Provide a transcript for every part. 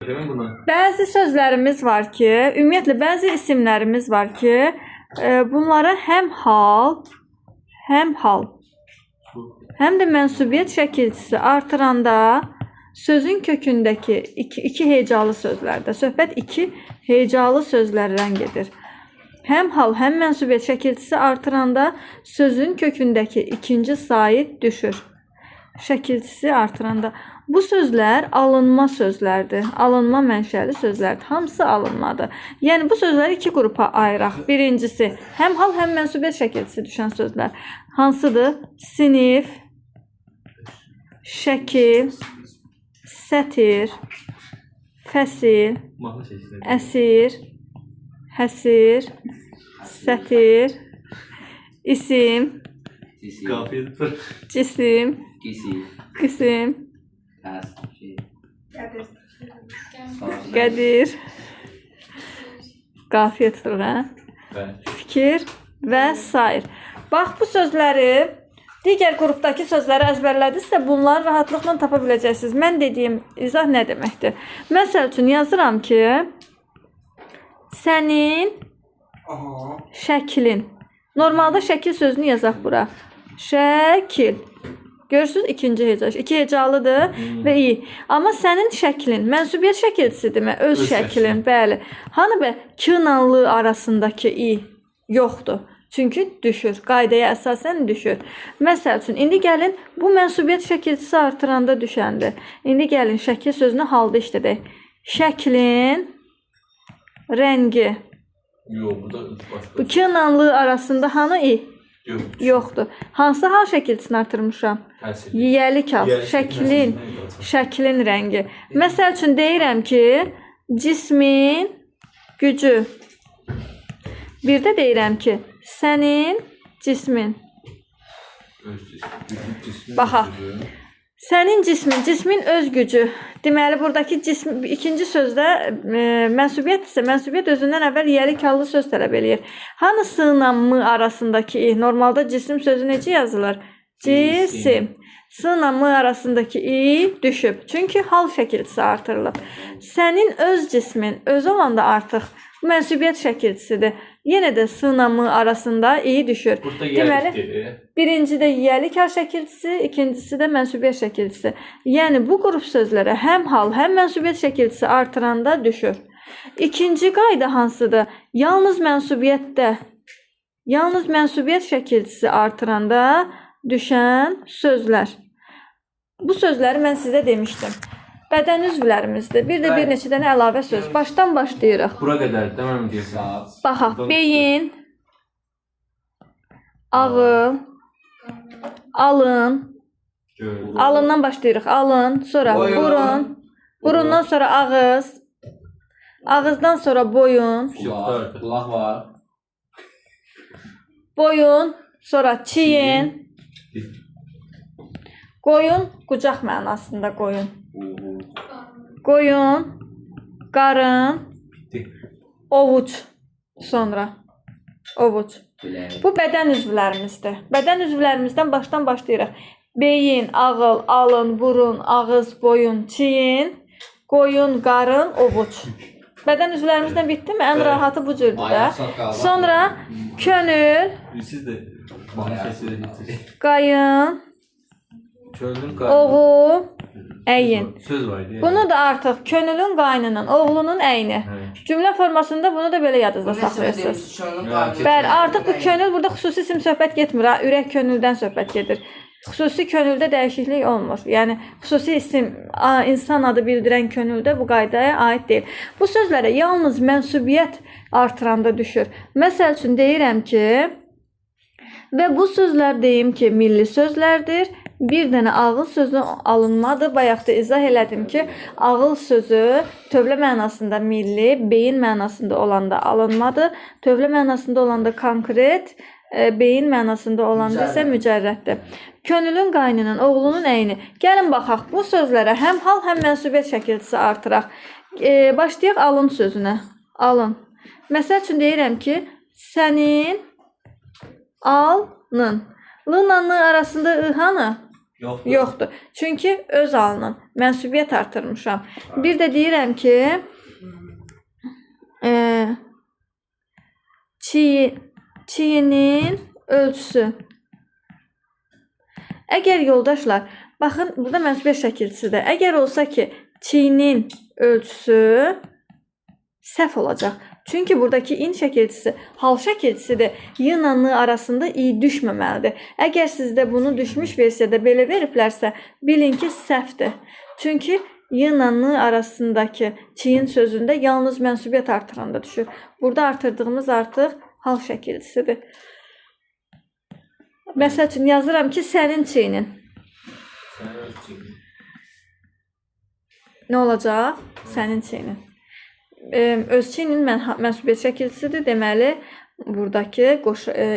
Değil mi bunu? Bəzi sözlərimiz var ki, ümumiyyətlə bəzi isimlərimiz var ki, bunlara həm hal, həm hal, həm də mənsubiyyət şəkilçisi artıranda sözün kökündəki iki hecalı sözlərdə söhbət iki hecalı sözlərdən gedir. Həm hal, həm mənsubiyyət şəkilçisi artıranda sözün kökündəki ikinci sait düşür. Şəkilçisi artıranda bu sözlər alınma sözlərdir. Alınma mənşəli sözlərdir. Hamısı alınmadır. Yəni bu sözləri iki qrupa ayıraq. Birincisi, həm hal, həm mənsubiyyət şəkilçisi düşən sözlər. Hansıdır? Sinif, şəkil, sətir, fəsil, Mahnı seçtim. əsir, həsir, sətir, isim, Cisim. Kafiye tutar. cisim, Cisim. qısim, Təs. Şey. qədir, qafiyə tuturuq, hə? Ben. Fikir və sair. Bax bu sözləri digər qrupdakı sözləri əzbərlədinizsə bunları rahatlıqla tapa biləcəksiniz. Mən dediyim izah nə deməkdir? Məsəl üçün yazıram ki, sənin şəklin. Normalda şəkil sözünü yazaq bura. Şəkil. Görürsüz ikinci heca. İki hecalıdır və i. Amma sənin şəklin mənsubiyyət şəkilçisidirmi? Öz, Öz şəklin, şəklin. bəli. Hanı bə k ilə l arasındakı i yoxdur. Çünki düşür. Qaydaya əsasən düşür. Məsəl üçün indi gəlin bu mənsubiyyət şəkilçisi artıranda düşəndir. İndi gəlin şəkil sözünü halda işlədək. Şəklin rəngi. Yok bu da başka. Bu k ilə l arasında hanı i? Yok. Yoxdur. Hansı hal şəkilçisini artırmışam? Tersi. Yiyəlik hal. Yiyəlik, Şəklin, şəklin rəngi. Məsəl üçün deyirəm ki, cismin gücü. Bir də deyirəm ki, sənin cismin. Öz cismi. Cismin Baxaq. gücü. Sənin cismin, cismin öz gücü. Deməli buradakı cism ikinci sözdə mənsubiyyət isə mənsubiyyət özündən əvvəl yiyəlik hallı söz tələb eləyir. Hanı s ilə m arasındakı i? Normalda cisim sözü necə yazılır? Cisim. S ilə m arasındakı i düşüb. Çünki hal şəkilçisi artırılıb. Sənin öz cismin, öz olanda artıq bu mənsubiyyət şəkilçisidir. Yenə də s ilə m arasında i düşür. Burada Deməli, yiyəlik dedi. Birinci də yiyəlik hal şəkilçisi, ikincisi də mənsubiyyət şəkilçisi. Yəni bu qrup sözlərə həm hal, həm mənsubiyyət şəkilçisi artıranda düşür. İkinci qayda hansıdır? Yalnız mənsubiyyətdə, yalnız mənsubiyyət şəkilçisi artıranda düşən sözlər. Bu sözləri mən sizə demişdim. Bədən üzvlərimizdir. Bir də bir neçə dənə əlavə söz. Başdan başlayırıq. Bura kadar demem diyorsun. Saat. Baxaq, beyin, ağıl, alın, Göl. alından başlayırıq. Alın, sonra Boyun. burun, burundan sonra ağız, ağızdan sonra boyun, Qulaq. Qulaq var. boyun, sonra çiyin, qoyun, qucaq mənasında qoyun. Uhu. Qoyun, qarın, Bitti. ovuc sonra ovuc. Bilək. Bu bədən üzvlərimizdir. Bədən üzvlərimizdən başdan başlayırıq. Beyin, ağıl, alın, burun, ağız, boyun, çiyin, qoyun, qarın, ovuc. Bədən üzvlərimizdən bitdi mi? Ən Bəli. rahatı bu cürdür də. Ayaq saqqalı. Sonra könül, Siz de mahnı sesiyle bitti. qayın, Çölün karnı. oğul, əyin. Söz var diye. Bunu da artıq könülün qaynının, oğlunun əyni. Evet. Cümlə formasında bunu da belə yadınızda saxlayırsınız. Bəli, artıq bu könül burada xüsusi isim söhbət getmir ha, ürək könüldən söhbət gedir. Xüsusi könüldə dəyişiklik olmur. Yəni xüsusi isim, insan adı bildirən könüldə bu qaydaya aid deyil. Bu sözlərə yalnız mənsubiyyət artıranda düşür. Məsəl üçün deyirəm ki, və bu sözlər deyim ki, milli sözlərdir. Bir dənə ağıl sözü alınmadı. Bayaq da izah elədim ki, ağıl sözü tövlə mənasında milli, beyin mənasında olanda alınmadı. Tövlə mənasında olanda konkret, beyin mənasında olanda isə mücərrəddir. Könülün qaynının, oğlunun əyni. Gəlin baxaq bu sözlərə həm hal, həm mənsubiyyət şəkilçisi artıraq. Başlayaq alın sözünə. Alın. Məsəl üçün deyirəm ki, sənin alnın. L ilə N arasında I hanı? Yoxdur. Yoxdur. Çünki öz alının mənsubiyyət artırmışam. Bir də deyirəm ki, çiyinin ölçüsü. Əgər yoldaşlar, baxın, burada mənsubiyyət şəkilçisidir. Əgər olsa ki, çiyinin ölçüsü səhv olacaq. Çünki buradakı in şəkilçisi hal şəkilçisidir. Y ilə N arasında i düşməməlidir. Əgər sizdə bunu düşmüş versiyada belə veriblərsə, bilin ki, səhvdir. Çünki Y ilə N arasındakı çiyin sözündə yalnız mənsubiyyət artıranda düşür. Burada artırdığımız artıq hal şəkilçisidir. Məsəl üçün yazıram ki, sənin çiyinin. Sənin öz çiyinin. Nə olacaq? Sənin çiyinin. Öz çiyinin mənsubiyyət şəkilçisidir. Deməli, buradakı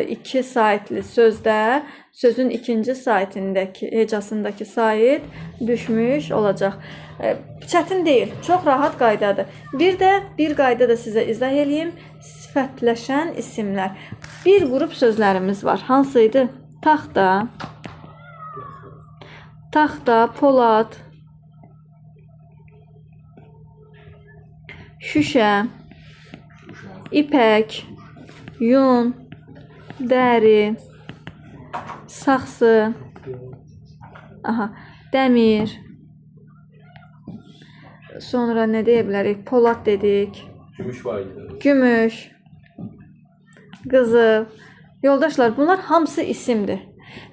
iki saitli sözdə sözün ikinci saitindəki hecasındakı sait düşmüş olacaq. Çətin deyil, çox rahat qaydadır. Bir də bir qayda da sizə izah eləyim. Sifətləşən isimlər. Bir qrup sözlərimiz var. Hansı idi? Taxta, taxta, polad, şüşə, ipək, yun, dəri, saxsı, aha, dəmir. Sonra nə deyə bilərik? Polad dedik. Gümüş var idi. Gümüş, qızıl. Yoldaşlar, bunlar hamısı isimdir.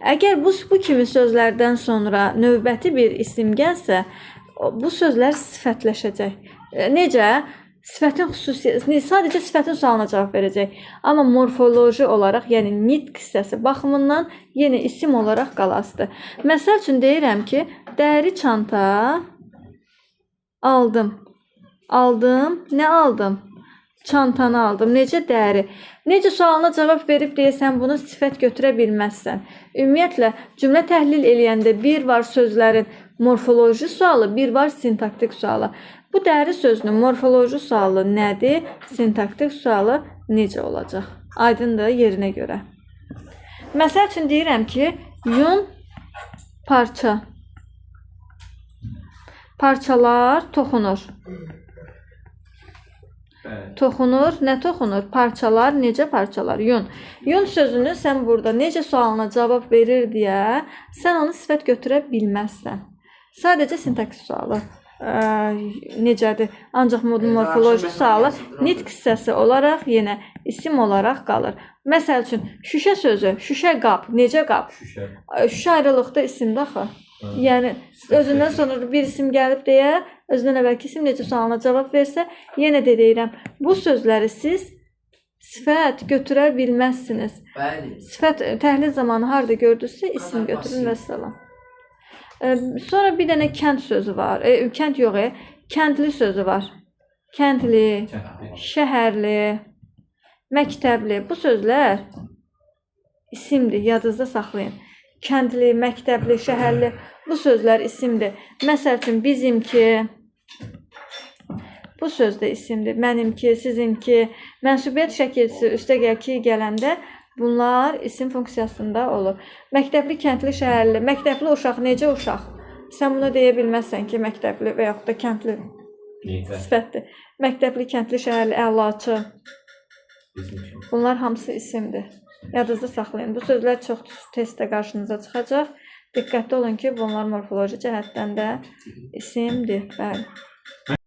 Əgər bu kimi sözlərdən sonra növbəti bir isim gəlsə, bu sözlər sifətləşəcək. Necə? Sifətin xüsusiyyəti, sadəcə sifətin sualına cavab verəcək. Amma morfoloji olaraq, yəni nitq hissəsi baxımından yenə isim olaraq qalasıdır. Məsəl üçün deyirəm ki, dəri çanta aldım. Aldım. Nə aldım? Çantanı aldım. Necə dəri? Necə sualına cavab verib deyəsən bunu sifət götürə bilməzsən. Ümumiyyətlə cümlə təhlil eləyəndə bir var sözlərin morfoloji sualı, bir var sintaktik sualı. Bu dəri sözünün morfoloji sualı nədir? Sintaktik sualı necə olacaq? Aydındır yerinə görə. Məsəl üçün deyirəm ki, yun parça. Parçalar toxunur. Bəli. Toxunur. Nə toxunur? Parçalar. Necə parçalar? Yun. Yun sözünü sən burada necə sualına cavab verir deyə sən onu sifət götürə bilməzsən. Sadəcə sintaksis sualı necədir? Ancaq morfoloji sualı nitq hissəsi olaraq yenə isim olaraq qalır. Məsəl üçün şüşə sözü, şüşə qab, necə qab? Şüşə. Şüşə ayrılıqda isimdir axı. Yəni özündən sonra bir isim gəlib deyə, özündən əvvəlki isim necə sualına cavab versə, yenə də deyirəm, bu sözləri siz sifət götürə bilməzsiniz. Bəli. Sifət təhlil zamanı harda gördünüzsə isim Qədər götürün basit. vəssalam. Sonra bir dənə kənd sözü var. Kənd yox, kəndli sözü var. Kəndli, Kəndli. şəhərli, məktəbli. Bu sözlər isimdir, yadınızda saxlayın. Kəndli, məktəbli, şəhərli bu sözlər isimdir. Məsəl üçün bizimki bu söz də isimdir. Mənimki, sizinki, mənsubiyyət şəkilçisi üstə gəl ki gələndə bunlar isim funksiyasında olur. Məktəbli, kəndli, şəhərli, məktəbli uşaq necə uşaq? Sən bunu deyə bilməzsən ki, məktəbli və yaxud da kəndli Necə? sifətdir. Məktəbli, kəndli, şəhərli, əlaçı. Bizimki. Bunlar hamısı isimdir. Yadınızda saxlayın. Bu sözlər çox testdə qarşınıza çıxacaq. Diqqətli olun ki, bunlar morfoloji cəhətdən də isimdir. Bəli.